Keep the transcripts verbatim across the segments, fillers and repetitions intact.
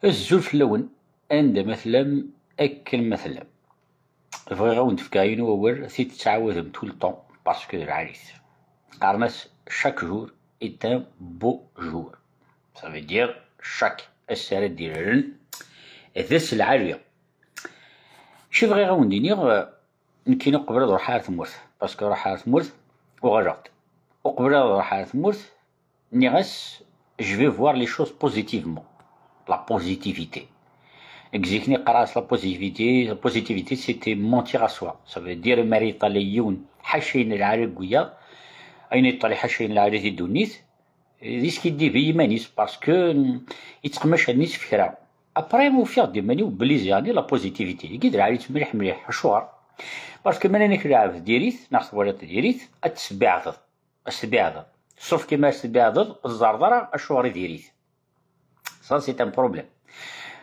Azul fell-awen, anda ma tellam, akken ma tellam. Bɣiɣ ad wen-d-fkeɣ yiwen wawal, t-id-tettɛawadem tout le temps, parce que d lɛali-t. Qqaren-as chaque jour est un beau jour. Ça veut dire chaque ass ara d-irren d ass lɛali. Ci bɣiɣ ad wen-d-iniɣ, nekkini uqbel ad ruḥeɣ ar tmurt, parce que ruḥeɣ ar tmurt, uɣaleɣ-d. Uqbel ad ruḥeɣ ar tmurt, nniɣ-as, je vais voir les choses positivement. La positivité. Deg zik-nni qqareɣ-as la positivité, la positivité, c'était mentir à soi. Ça veut dire, mi ara yeṭṭali yiwen ḥaca ayen lɛali deg wiyaḍ, ayen yeṭṭali ḥaca ayen lɛali di ddunit, d iskiddib i yiman-is, parce que, mm, yettqemmac allen-is f kra. Après, ufiɣ-d iman-iw belli ziɣ la positivité-agi d lɛali-tt mliḥ mliḥ. Acuɣer? Parce que mi ara k-lɛeb diri-t, neɣ twalaḍ diri-t, ad tesbeɛdeḍ. Ad s-tbeɛdeḍ. Sauf que ma s-tbeɛdeḍ, ur teẓẓareḍ ara acuɣer i diri-t. Ça, c'est un problème.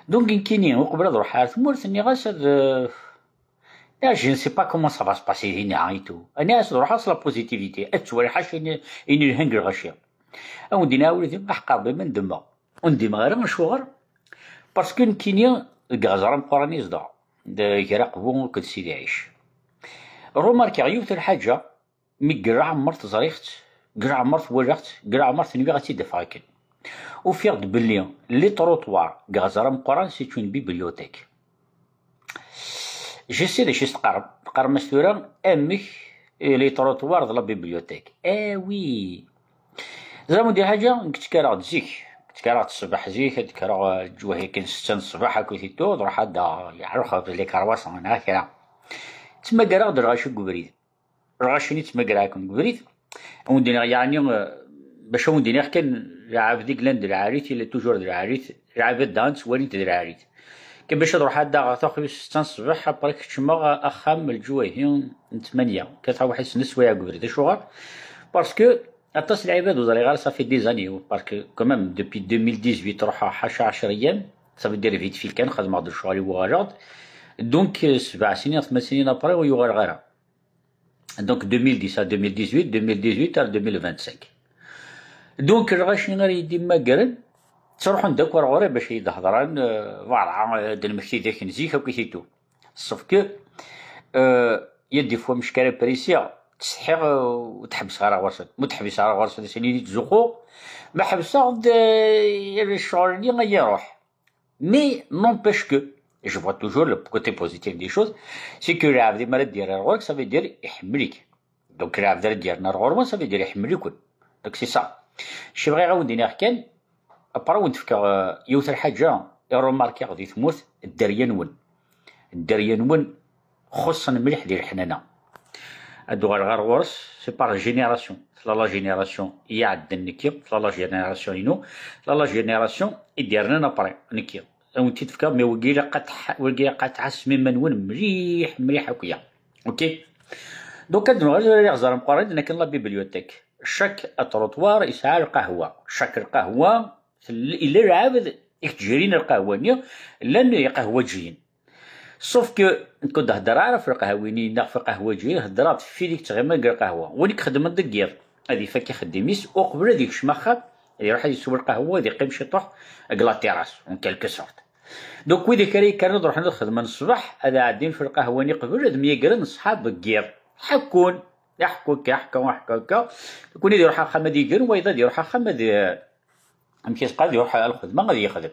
Donc, nekkini, uqbel ad ruḥeɣ ar tmurt, nniɣ-as ad, euh, ah, je ne sais pas comment ça va se passer dinna et tout. Nniɣ-as ad ruḥeɣ s la positivité, ad twali ḥaca ayen, ayen yelhan deg lɣaci. Ad wen-d-iniɣ a wladi, aḥeqqar baba ndemmeɣ. Ur ndimeɣ ara, acuɣer? Parce que nekkini deg Ɣzer Ameqqran i zedɣeɣ, d Ger Aqbu akked Sidi Ɛic. Remarqueɣ yiwet n lḥaǧa, mi deg leɛmer ẓriɣ-tt, deg leɛmer walaɣ-tt, deg leɛmer nwiɣ ad tt-id-afeɣ akken. Ufiɣ-d belli les trottoirs deg Ɣzer Ameqqran, c'est une bibliothèque. Je sais d acu i s-teqqarem. Teqqarem-as tura amek les trottoirs d la bibliothèque. Ah oui. Ẓra, ur d-ḥaǧa, nekk ttkaleɣ-d zik. Ttkaleɣ-d ṣṣbeḥ zik, ad kkreɣ, eh, leǧwah yakan ssetta n ṣṣbeḥ akkit et tout, ad ruḥeɣ ad d-aɣeɣ lxebz, les croissants neɣ kra. Ttmagareɣ-d lɣaci deg ubrid. Lɣaci-nni ttmagareɣ-ken deg ubrid. Ad wen-d-iniɣ, yeɛni, eh, bac ad wen-d-iniɣ kan, lɛebd i yellan d lɛali-t, yella toujours d lɛali-t, lɛebd ad ttwalin-t d lɛali-t. Kan bac ad ruḥeɣ ad d-aɣeɣ taxuy ssetta n ṣṣbeḥ, après keččmeɣ axxam leǧwayhi n tmanya, kan tṛuḥ i snat swayeɛ deg ubrid. Acuɣer? Parce que aṭas n lɛibad ur ẓriɣ ara, ça fait des années, parce que quand même depuis deux mille dix-huit ruḥeɣ ḥaca ɛecra yyam, ça veut dire vite fait kan xedmeɣ-d lecɣal-iw uɣaleɣ-d. Donc, euh, sebɛa snin, tmen snin après ur uɣaleɣ ara. Donc, deux mille dix à deux mille dix-huit, deux mille dix-huit à deux mille vingt-cinq. Donc, lɣaci ara yi-d-immagren, ttruḥun-d akk ar ɣur-i bac ad yi-d-hedren, euh, voilà, euh, ad d-nmekti d akken zik akkit et tout. Sauf que, euh, il y a des fois, mi ara pressiɣ, ttsetḥiɣ, euh, ur ḥebbseɣ ara ɣur-sen. Ma ur ḥbiseɣ ara ɣur-sen, ad sen-ini ttzuxxuɣ. Ma ḥebseɣ-d, euh, ccɣel-nni ad iruḥ. Mais n'empêche que je vois toujours le côté positif des choses, c'est que lɛebd mi ara d-yerr ar ɣur-k, ça veut dire iḥemmel-ik. Donc lɛebd ara d-yerren ar ɣur-wen, ça veut dire iḥemmel-iken. Donc c'est ça. Ci bɣiɣ ad wen-d-iniɣ kan, après ad wen-d-fkeɣ, euh, yiwet n lḥaǧa i remarkiɣ di tmurt, dderya-nwen. Dderya-nwen xuṣṣen mliḥ di leḥnana. Ad uɣaleɣ ɣer ɣur-s, c'est par génération. Tella la génération i iɛeddan nekki, tella la génération-inu, tella la génération i d-yernan après nekki. Ad wen-t-id-fkeɣ, mais wigi ilaq ad tḥ-, wigi ilaq ad tɛassem iman-nwen mliḥ, mliḥ akya. Ok? Donc, ad nuɣal tura d iɣzer ameqqran, akken la bibliothèque. Chaque trottoir yesɛa lqahwa. Chaque lqahwa, tell-, yella lɛebd i yettejrin lqahwa-nni, llan iqahwaǧiyen. Sauf que nekk ur d-heddreɣ ara ɣef lqahwa-nni neɣ ɣef lqahwaǧi, heddreɣ-d ɣef wid i yettɣiman deg lqahwa. Win i ixeddmen deg yiḍ, ad ifak ixeddim-is, uqbel ad yekcem axxam, ad iruḥ ad yessew lqahwa, ad yeqqim ciṭuḥ deg la terrasse, en quelque sorte. Donc, wid akka ara yekkren ad ruḥen ad xedmen ṣṣbeḥ, ad ɛeddin ɣef lqahwa-nni qbel, ad myagren ṣṣḥab deg yiḍ. Ḥekkun, iḥekku akka, ḥekku, ḥekku akka. Donc, win ad iruḥ axxam ad igen, wayeḍ ad iruḥ axxam ad, amek i s-qqaren, ad iruḥ ar lxedma ad yexdem.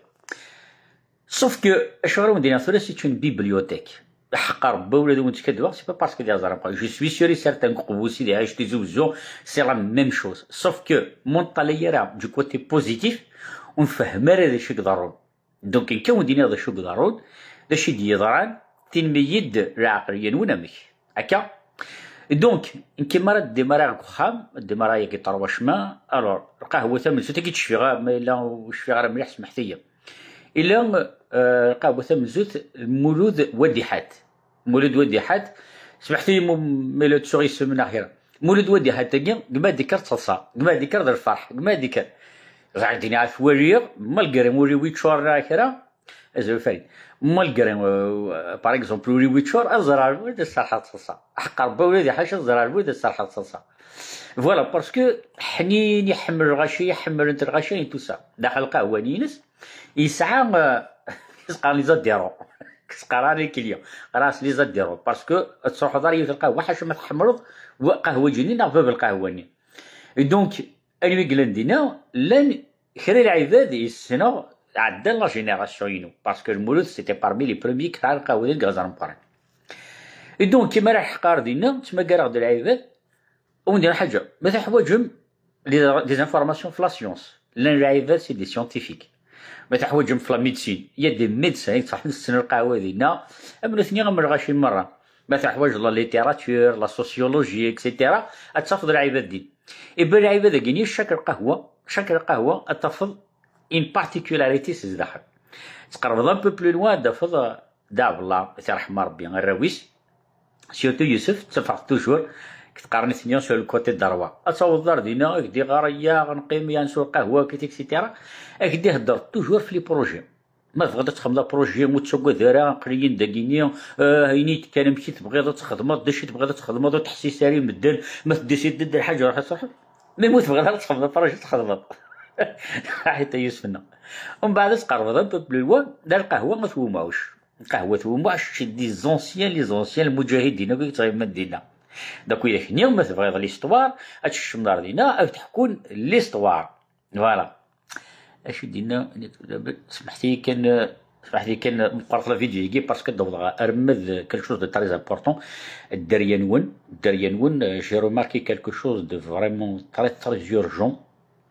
Sauf que, acuɣer i wen-d-iniɣ tura, c'est une bibliothèque. Ḥeqqa Rebbi, ula d wen-skaddbeɣ, c'est pas parce que d iɣzer ameqqran. Je suis sûr et certain que uqbu Sidi Ɛic, Tizi Wezzu, c'est la même chose. Sauf que, ma ur neṭṭalay ara du côté positif, ur nfehhem ara d acu i iḍerrun. Donc, nekk a wen-d-iniɣ d acu i iḍerrun, d acu i d-yeḍran, tinim-iyi-d lɛeqliya-nwen amek. Akka? Donc, nekk mi ara d-, mi ara deg uxxam, d-, mi ara yagi trois chemins, alors, lqahwa tamenzut, akka i tt-cfiɣ, ah, ma yella ur cfiɣ ara mliḥ, smeḥt-iyi. Illa, euh, lqahwa tamenzut, Mulud Wadiḥat. Mulud Wadiḥat, smeḥt-iyi mu-, ma yella ttuɣ isem neɣ kra. Mulud Wadiḥat-agi, gma d-ikker d taḍsa, gma d-ikker d lferḥ, gma d-ikker. Ẓer din ad t-waliɣ, malgré ul-iw yeččur neɣ kra, azul Farid. Malgré, euh, par exemple, ul-iw yeččur, ad ẓreɣ ur d serḥeɣ taḍsa. Ḥeqqa Rebbi ula d ḥaca ad ẓreɣ ur d serḥeɣ taḍsa. Voilà, parce que ḥnin, iḥemmel lɣaci, iḥemmel lɣaci et tout ça. Daxel lqahwa-nni-ines, yesɛa, euh, Qu'est-ce que les adhérents? Qu'est-ce que les clients? Ɣer-as les adhérents, parce que ad truḥeḍ ar yiwet lqahwa ḥaca ma tḥemmleḍ qahwa-agi-nni neɣ bab lqahwa-nni. Et donc, anwi yellan dinna? Llan kra lɛibad yessneɣ, ɛeddan la génération-inu, parce que Lmulud c'était parmi les premiers kra lqahwa deg Gazar Meqqran. Et donc, imi ara ḥeqqar dinna, ttmagareɣ-d lɛibad, ur wen-d-iniɣ ḥaǧa. Ma teḥwaǧem des informations ɣef la science, llan lɛibad c'est des scientifiques. Ma teḥwaǧem ɣef la médecine, il y a des médecins yettruḥun tessen lqahwa dinna, am nutni am lɣaci merra. Ma teḥwaǧeḍ la littérature, la sociologie, et cetera, ad tafeḍ lɛibad din. Iban lɛibad-agi-nni, chaque lqahwa, chaque lqahwa ad tafeḍ une particularité s zdaxel. Tqerrbeḍ un peu plus loin, ad tafeḍ Dda Ɛebdella, ad t-irḥem Rebbi, arraw-is, surtout Yusef, ttafeɣ-t toujours, qqaren-as sur le côté droit. Ad tawḍeḍ ar dinna, ad k-d-iɣer aya, neqqim, yeɛni sur lqahwa, et cetera. Ad k-d-ihedder toujours ɣef les projets. Ma tebɣiḍ ad txedmeḍ projet, ur ttagad ara, aql-iyi-n dagini, ah, ini-d kan amek i tebɣiḍ ad txedmeḍ, d acu i tebɣiḍ ad txedmeḍ, ur ttḥessis ara i medden, ma teddisid-d lḥaǧa, ruḥ ad truḥeḍ. Mais ma tebɣiḍ ara ad txedmeḍ projet, txedmeḍ. Ḥiṭ a Yusef-nneɣ. Umbeɛd ad tqerrbeḍ un peu plus loin, d lqahwa n At Wumuɛuc. Lqahwa n At Wumuɛuc, c'est des anciens, les anciens, lmuǧahidin akk i yettɣiman dinna. Donc, widak-nni, ma tebɣiḍ l'histoire, ad teččem ar dinna, ad teḥkun l'histoire. Voilà. Acu d-yenna? Smeḥt-iyi kan, smeḥt-iyi kan, meqqret la vidéo-agi, parce que d-wwḍeɣ arma d quelque chose de très important. Dderya-nwen, dderya-nwen, euh, j'ai remarqué quelque chose de vraiment très, très urgent.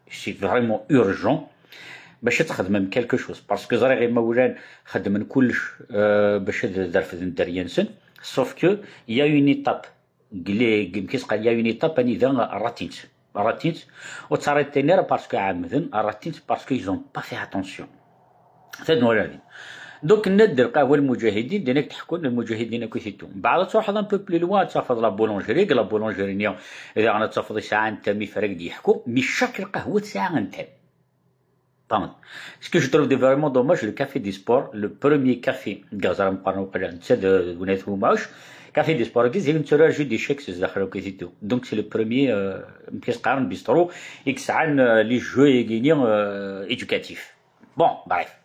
C'est vraiment urgent. Bac ad txedmem quelque chose. Parce que ẓriɣ imawlan xedmen kullec, euh, bac ad, ad refden dderya-nsen. Sauf que il y a une étape. Deg li-, deg, amek i s-qqaren, il y a une étape anida ratin-tt. Ratin-tt, ur ttaratin ara parce que ɛemmden, ratin-tt parce que ils ont pas fait attention. Tad nwala din. Donc, nenna-d lqahwa n lmuǧahidin, din akk teḥkun lmuǧahidin akk i t-itun. Mbeɛd ad truḥeḍ un peu plus loin, ad tafeḍ la boulangerie, deg la boulangerie-nni, daɣen ad tafeḍ isɛan tam ifrag d-yeḥku, mais chaque lqahwa tesɛa un thème. Bon. Ce que je trouve de vraiment dommage, le café du sport, le premier café deg Gazar Meqqran, waqila netta d, d win At Wumuɛuc, café du sport-agi, zik netturar jeu d'échecs zdaxel akk i t-itun. Donc, c'est le premier, euh, amek i s-qqaren, bistrot, i yesɛan, euh, les jeux-agi-nni, euh, éducatifs. Bon, bref.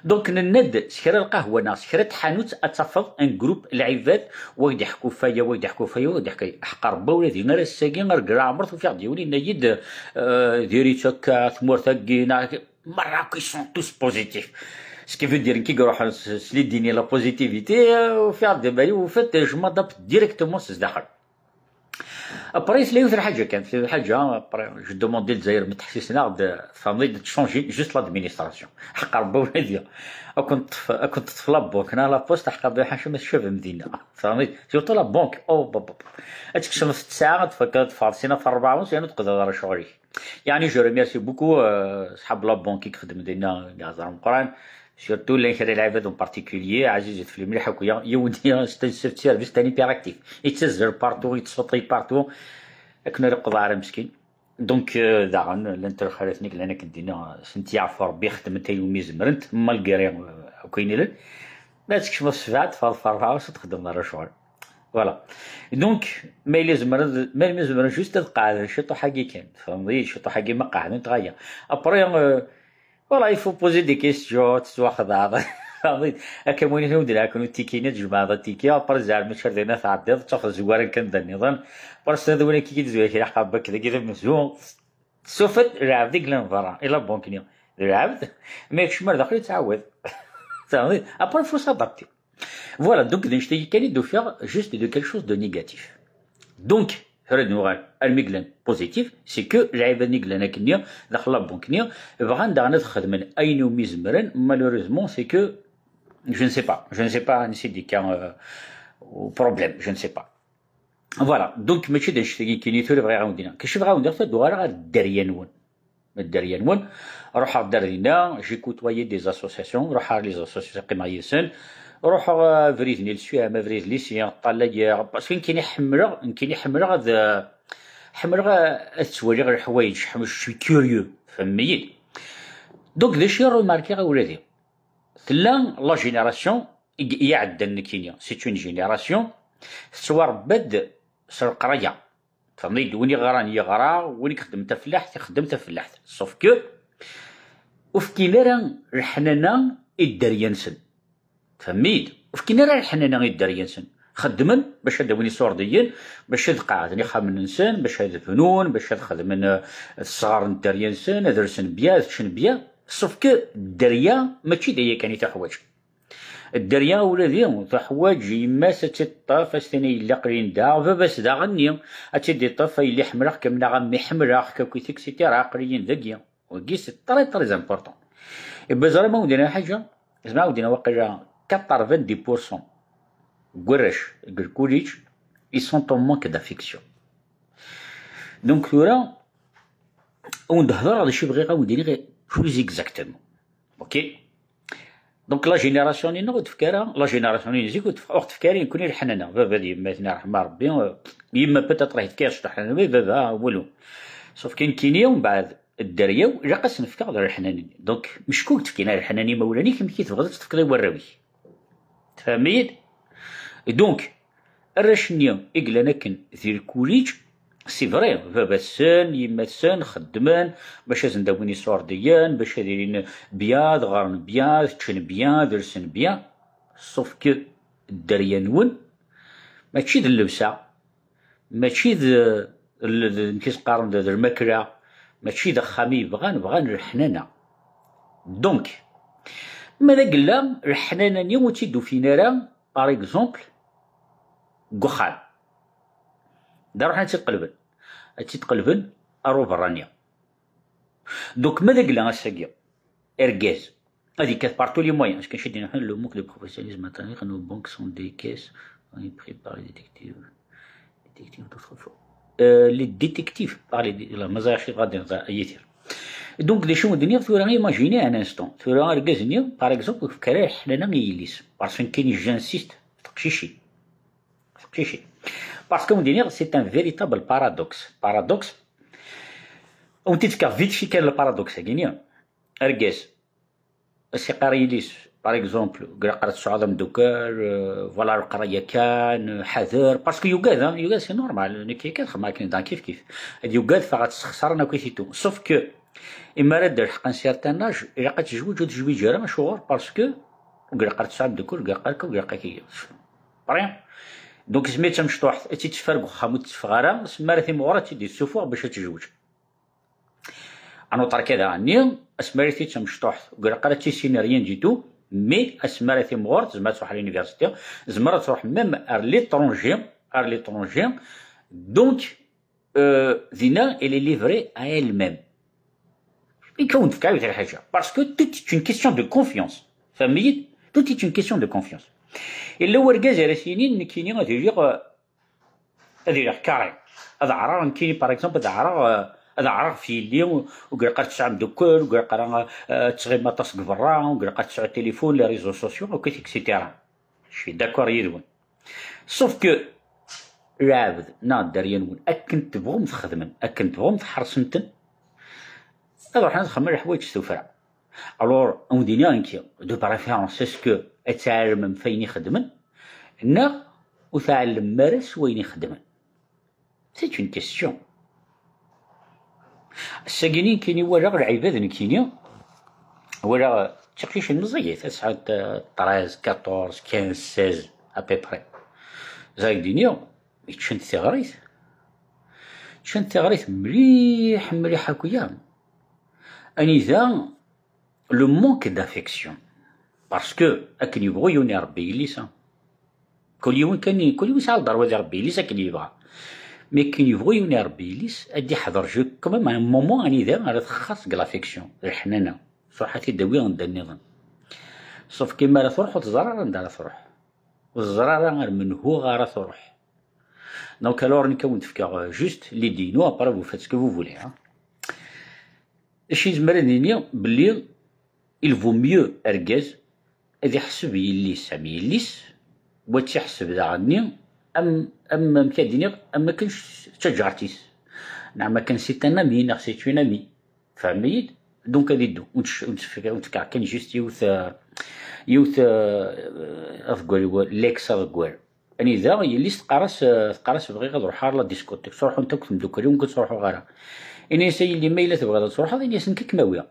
Donc, nenna-d, s kra lqahwa neɣ s kra tḥanut, ad tafeḍ un groupe lɛibad, wa d-iḥku ɣef waya, wa d-iḥku ɣef waya, wa d-iḥku ɣef waya. Ḥeqq Rebbi, ula d ass-agi, ar deg leɛmer tufiɣ-d yiwen yenna-yi-d, euh, diri-tt akka, tmurt-agi, neɣ, merra akk, ils sont tous positifs. Ce qui veut dire, nekk i iruḥen s, s l'idée-nni la positivité, euh, ufiɣ-d iman-iw, en fait, je m'adapte directement s zdaxel. Après, tella yiwet lḥaǧa kan, tella lḥaǧa, après, je demande i Lezzayer ma ttḥessisen-aɣ-d, tfehmeḍ-iyi-d, ad tchangi juste l'administration. Ḥeqq Rebbi, ula d ya. Ad kent-teṭṭef, ad kent-teṭṭef la banque, neɣ la poste, ḥeqq Rebbi, ḥaca ma tcabem dinna. Tfehmeḍ-iyi-d? Surtout la banque, oh, bop, bop. Ad tkecmeḍ ɣef ttesɛa, ad tfakkeḍ, ad teffɣeḍ syin ɣef rebɛa, syin ur tqeḍɛeḍ ara ccɣel-ik. Yeɛni, je remercie beaucoup, euh, ṣḥab la banque i ixeddmen dinna, deg Gazar Meqqran. Surtout llan kra lɛibad en particulier, ɛzizit fell-i mliḥ akk, ya, yiwen, c'est un chef de service, c'est un hyperactif. Yettazzal partout, yettsuṭi partout. Akken ur iqḍeɛ ara meskin. Donc, euh, daɣen, llant lxalat-nni llan akken dinna, sent yeɛfu Rebbi, xedment ayen umi zemrent, malgré, euh, akk ayen illan. Ma tkecmeḍ ssebɛa, teffɣeḍ ɣef rebɛa, ur txeddmeḍ ara ccɣel. Voilà. Donc, ma yella zemren, ma yella zemren juste ad qeɛden ciṭuḥ-agi kan. Tfehmeḍ-iyi, ciṭuḥ-agi ma qeɛden, tɣaya. Après, euh, Voilà, il faut poser des questions, tettwaxedɛeḍ. Akka am win i d-nɛakken utiki-nni, tjemɛeḍ atiki, après zeɛma mačči ar dinna tɛeddiḍ, tafeḍ zewwaren kan d nniḍen. Après s-, d win akka i d-zewwar kra ḥqabak dagi d amezzu. Tessufeḍ lɛebd i yellan berra, i la banque-nni. D lɛebd, ma yekcem ar daxel yettɛawad. Après, il faut s'adapter. Voilà, donc d annect-agi kan i d-ufiɣ, juste de quelque chose de négatif. Donc, tura ad nuɣal armi yellan positif, c'est que lɛibad-nni yellan akkenni, daxel la banque-nni, bɣan daɣen ad xedmen ayen umi zemren, malheureusement, c'est que, je ne sais pas, je ne sais pas, ansi d-yekka, euh, problème, je ne sais pas. Voilà, donc mačči d annect-agi kan i tura bɣiɣ ad wen-d-iniɣ. Kac bɣiɣ ad wen-d-iniɣ, tura ad uɣaleɣ ar dderya-nwen. Dderya-nwen. Ruḥeɣ-d ar dinna, j'ai côtoyé des associations, ruḥeɣ ar les associations, qqimeɣ yid-sen, ruḥeɣ, euh, abrid-nni, le C M, abrid lycée, ṭṭalayeɣ, parce que nekkini ḥemmleɣ, nekkini ḥemmleɣ ad, euh, ḥemmleɣ ad ttwaliɣ leḥwayeǧ, ḥemmleɣ, je suis curieux, tfehmem-iyi-d. Donc, d acu i remarkiɣ a wladi? Tella la génération i, i iɛeddan nekkini, c'est une génération, tettwarebba-d s leqraya. Tfehmeḍ-iyi-d, win iɣran yeɣra, win ixeddmen tafellaḥt ixeddem tafellaḥt. Sauf que ur fkin ara leḥnana i dderya-nsen. Tfehmem-iyi-d? Ur fkin ara leḥnana i dderya-nsen. Xeddmen bac ad d-awin iṣurdiyen, bac ad qeɛden ixxamen-nsen, bac ad bnun, bac ad xedmen, eh, tesɣar n dderya-nsen, ad rsen bya, ad ččen bya. Sauf que dderya mačči d aya kan i tuḥwaǧ. Dderya ula d i tuḥwaǧ yemma-s ad tt-id-teṭṭef, ad s-tini yella aql-in da, baba-s daɣen-nni ad tt-id-iṭṭef, a yelli ḥemmleɣ-kem neɣ a mmi ḥemmleɣ-k akk, et cetera. Aql-in dagi. Wagi c'est très très important. Et ben ẓra ma wen-d-iniɣ ḥaǧa, zma wen-d-iniɣ waqila quatre-vingt-dix pour cent n warrac deg lkuliǧ, ils sont en manque d'affection. Donc tura, wen-d-hedreɣ d acu i bɣiɣ a wen-d-iniɣ plus exactement. Ok. Donc la génération-nni ur d-tefka ara, la génération-nni zik ur d-tefka, ur d-tefka ara nekkni leḥnana. Baba d yemma-tneɣ, ṛeḥma Ṛebbi, euh, yemma peut-être ahi tefka-yas leḥnana, mais baba, ah, walu. Sauf que nekkini, mbeɛd dderya-w, ilaq ad s-nefkeɣ d leḥnana-nni. Donc, mecku ur d-tefkin ara leḥnana i imawlan-ik, amek i tebɣiḍ ad tt-tefkeḍ i warraw-ik? Tfehmem-iyi-d? Donc, arrac-nni i yellan akken di lkuliǧ, c'est vrai, baba-tsen, yemma-tsen, xeddmen, bac ad sen-d-awin iṣurdiyen, bac ad ilin bya, ad ɣren bya, ad ččen bya, ad rsen bya. Sauf que dderya-nwen, mačči d llebsa, mačči d, d, d, amek i s-qqaren, d, d lmakla, mačči d axxam i bɣan, bɣan leḥnana. Donc, ma d agella, leḥnana-nni ur tt-id-ufin ara, par exemple, deg uxxam. Da ruḥen ad tt-id-qelben. Ad tt-id-qelben ar uberrani. Donc, ma d agella ass-agi, argaz, ad yekkat par tous les moyens. Parce que chez le manque de professionnalisme, maintenant, nos banques sont des caisses, on est pris par les détectives. Les détectives d'autrefois. Euh, les détectives, par les, la mazar chez Radin, ça, Yitir. Donc, d acu i d-nniɣ tura, imaginez un instant. Tura, argaz-nni, par exemple, ur yefka ara leḥnana i yelli-s. Parce que nekkini, j'insiste, teqcicin. Teqcicin. Parce que, wen-d-iniɣ, c'est un véritable paradoxe. Paradoxe. Wen-t-id-fkeɣ vite fait kan le paradoxe-agi-nni. Argaz, as-iqqar i yelli-s, par exemple, ilaq ara tesɛuḍ ameddukkal, euh, voilà, leqraya kan, euh, ḥader, parce que yugad, hein, yugad, c'est normal, nekk kan xedmeɣ akken, dan kif kif. Ad yugad, faɣ ad tessexṣaren akk et tout. Sauf que, imi ara d-lḥeqen certain âge, ilaq ad tezweǧ, ur tezwiǧ ara, acuɣer? Parce que, ilaq ara tesɛu ameddukkal, ilaq akka, ilaq akka. Rien. Donc, asmi d tamecṭuḥt, ad tt-id-teffer deg uxxam, ur tetteffeɣ ara, asmi ara timɣur, ad tt-id-yessuffuɣ bac ad tezweǧ. En autre cas daɣen-nni, asmi ara d tamecṭuḥt, ur ilaq ara ad tissin rien du tout, mais asmi ara timɣur, tezmer ad truḥ à l'université, tezmer ad truḥ même à l'étranger, à l'étranger. Donc, euh, dinna, elle est livrée à elle-même. I kawen tefka yiwet lḥaǧa. Parce que tout est une question de confiance. Tfehmem-iyi-d? Tout est une question de confiance. Illa wergaz ara s-yinin, nekkini ad iliɣ, euh, ad iliɣ carré. Ad ɛreɣ, nekkini, par exemple, ad ɛreɣ, euh, ad ɛreɣ ɣef yelli, ur ilaq ara tesɛu ameddukkal, ur ilaq ara, euh, ad tɣim aṭas deg berra, ur ilaq ara tesɛu téléphone, les réseaux sociaux, ok, et cetera. Je suis d'accord yid-wen. Sauf que lɛebd neɣ dderya-nwen, akken tebɣum txedmem, akken tebɣum tḥersem-ten, ad ruḥen ad xedmen leḥwayeǧ s tuffra. Alors, wen-d-iniɣ nekki, de préférence, est-ce que ad tɛelmem f ayen i xedmen, neɣ ur tɛellmem ara s wayen i xedmen? C'est une question. Ass-agi nekkini walaɣ lɛibad nekkini, walaɣ d tiqcicin meẓẓiyit, ad sɛant, euh, treize, quatorze, quinze, seize, à peu près. Ẓer ak-d-iniɣ, ččant tiɣrit. Ččant tiɣrit mliḥ, mliḥ akk-ya. Anida le manque d'affection. Parce que, akken yebɣu yiwen irebbi yelli-s, kul yiwen kan, kul yiwen yesɛa lderwa di Rebbi yelli-s akken yebɣa. Mais akken yebɣu yiwen irebbi yelli-s, ad d-iḥḍer ju-, quand même un moment anida ara texxer seg l'affection, leḥnana. Truḥ ad t-id-tawi anda nniḍen. Sauf que mi ara truḥ, ur teẓri ara anda ara truḥ. Ur teẓri ara ar menhu ara truḥ. Donc alors, nekk ad wen-d-fkeɣ, euh, juste l'idée-inu, après vous faites ce que vous voulez, hein. Acu yezmer ad nini? Belli il vaut mieux argaz ad iḥseb yelli-s am yelli-s, wa ad tt-iḥseb daɣen-nni am, am, amek ad d-iniɣ, am akken d taǧart-is. Neɣ am akken c'est un ami, neɣ c'est une amie. Tfehmem-iyi-d? Donc ad iddu. Ur tt-, ur tt-, ur tt-fkeɣ kan juste yiwet, euh, yiwet, euh, aḍeggal, l'ex aḍeggal. Anida yelli-s teqqar-as, eh, teqqar-as: "Bɣiɣ ad ruḥeɣ ɣer la discothèque." Ttruḥunt akk temdukal-iw, nekk ur ttruḥuɣ ara. Ini-as: "A yelli, ma yella tebɣiḍ ad truḥeḍ, ini-as nekk ad kem-awiɣ."